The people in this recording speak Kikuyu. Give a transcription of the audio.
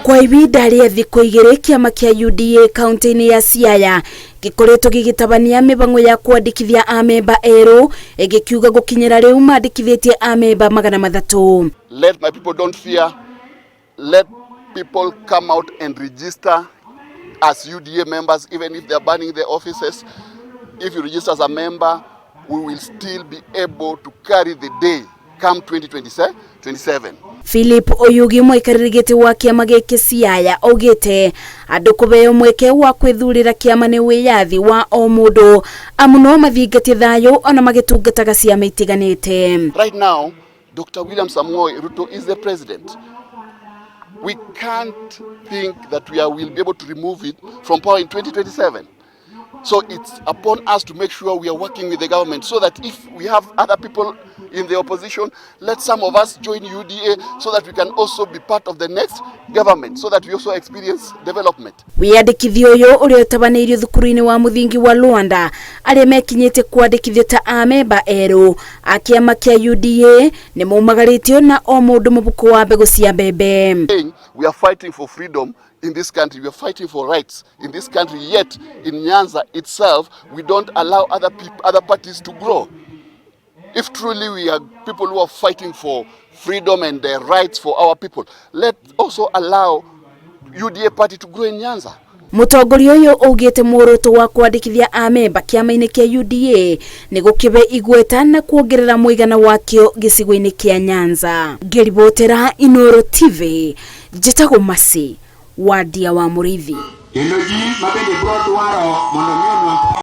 Kwa ibinda rĩa thikũ igĩrĩ, kĩama kĩa UDA kaunti-inĩ ya Siaya gĩkoretwo gĩgĩtabania mĩbango ya kwandĩkithia amemba erũ, ĩgĩkiuga gũkinyĩra rĩu mandĩkithĩtie amemba 300. Let my people don't fear. Let people come out and register as UDA members, even if they are burning their offices. If you register as a member, we will still be able to carry the day come 2027. Philip Oyugi, mũikarĩri gĩtĩ wa kĩama gĩkĩ Siaya, augĩte andũ kũheo mweke wa kwĩthurĩra kĩama nĩ wĩyathi wa o mũndũ, amu no mathingatie thayũ ona magĩtungataga ciama itiganĩte. Right now, Dr. William Samoei Ruto is the president. We can't think that will be able to remove it from power in 2027. So it's upon us to make sure we are working with the government so that if we have other people in the opposition, let some of us join UDA so that we can also be part of the next government, so that we also experience development. Wĩyandĩkithia ũyũ ũrĩa ũtabanĩirio thukuru-inĩ wa mũthingi wa Luanda, arĩa mekinyĩte kwandĩkithio ta amemba erũ a kĩama kĩa UDA nĩ maumagarĩtio na o mũndũ mũbuko wa mbegũ cia mbembe. We are fighting for freedom in this country. We are fighting for rights in this country. Yet in Nyanza itself, we don't allow other people, other parties to grow. If truly we are people who are fighting for freedom and the rights for our people, let also allow UDA party to grow in Nyanza. Mũtongoria ũyũ augĩte muoroto wa kwandĩkithia amemba kĩama-inĩ kĩa UDA nĩ gũkĩbe igweta na kuongerera mũigana wakĩo gĩcigo-inĩ kĩa Nyanza. Ngĩribotera Inooro TV, njĩtagwo Masi Wadia wa Mũrĩithi. Kendo ji ma bende biro dwaro mondo mi onwang'.